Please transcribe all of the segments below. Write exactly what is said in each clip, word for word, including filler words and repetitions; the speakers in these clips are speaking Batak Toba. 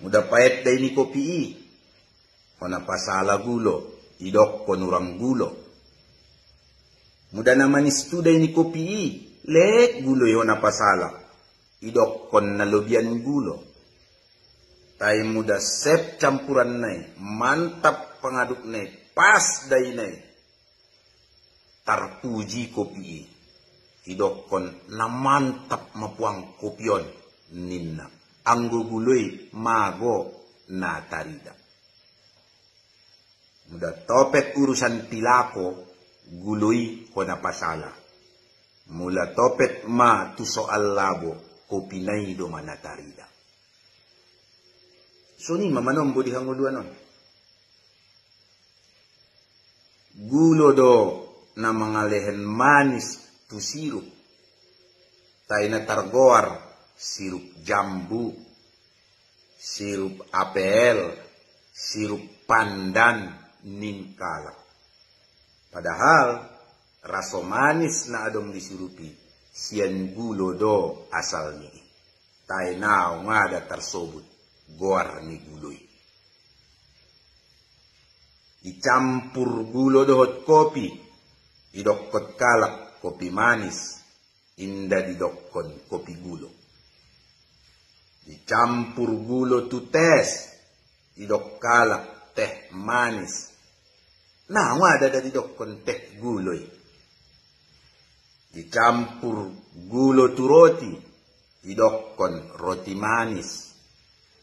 Muda paet dai ni kopi i, hona pasala gulo, idokkon urang gulo. Muda na manis tu dai ni kopi i, leek gulo i hona pasala, idokkon na lobian gulo. Tai muda sep campuranna i, mantap pangadukna i, pas daina i, tarpuji kopi i, idokkon na mantap ma puang kopi on, ninna. Anggo gulo i mago na tarida. Muda topet urusan pilako, gulo i hona pasala. Mula topet ma tu soal labo, kopina i do ma na tarida. Songon i ma manombo di hangoluan on. Gulo do na mangalehen manis tu sirup. Tai na targoar sirup jambu, sirup apel, sirup pandan, ninna halak. Padahal raso manis na adong di sirup i, sian gulo do asalna i. Tai naung ada tarsobut goar ni gulo i. Dicampur gulo dohot kopi, didokkon halak kopi manis, inda didokkon kopi gulo. Dicampur gulo tu teh, didok halak teh manis, naung ada da didokkon teh gulo i. Dicampur gulo tu roti, didokkon roti manis,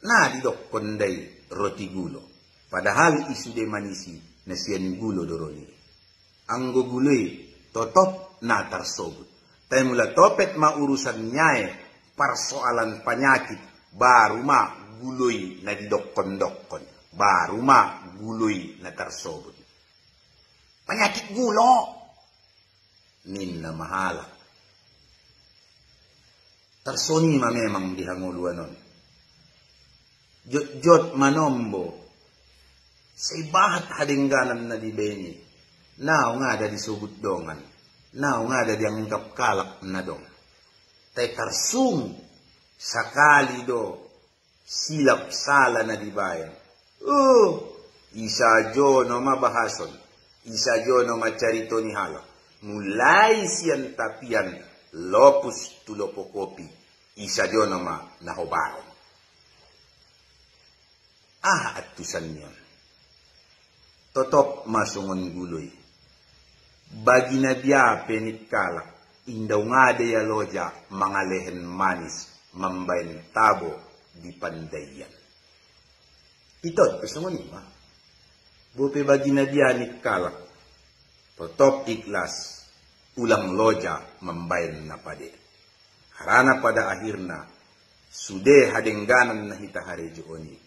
na didokkon da i roti gulo. Padahal i sude manis i na sian gulo do ro ni. Anggo gulo i totop na tarsobut. Tai mula topet ma urusan niae, parsoalan panyakit, baru ma gulo i na didokkondokkon, baru ma gulo i na tarsobut. Panyakit gulo, ninna ma halak. Tarsongon i ma memang di hangoluan on. Jotjot manombo, sai bahat hadengganan na dibaen i, naung ada disobut dongan, naung ada dianggap halak na adong. Tai tarsung sakali do silap sala na dibaen. Uh, i sajo nama bahason, i sajo nama carito ni halak. Mulai sian tapian lopus tu lopo kopi, i sajo nama na hobaron. Aha antusan ni on? Totop ma songon gulo i. Bagi na bia pe ninna halak, inda ung ada ia loja mangalehen manis mambaen tabo di pandaian. Ito pe songon i ma. Bope bagi na bia ninna halak, totop ikhlas, ulang loja mambaen na pade. Harana pada akhirna, sude hadengganan na hita harejoon i,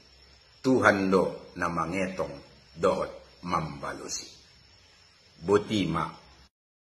Tuhan do na mangetong dohot mambalosi. Boti ma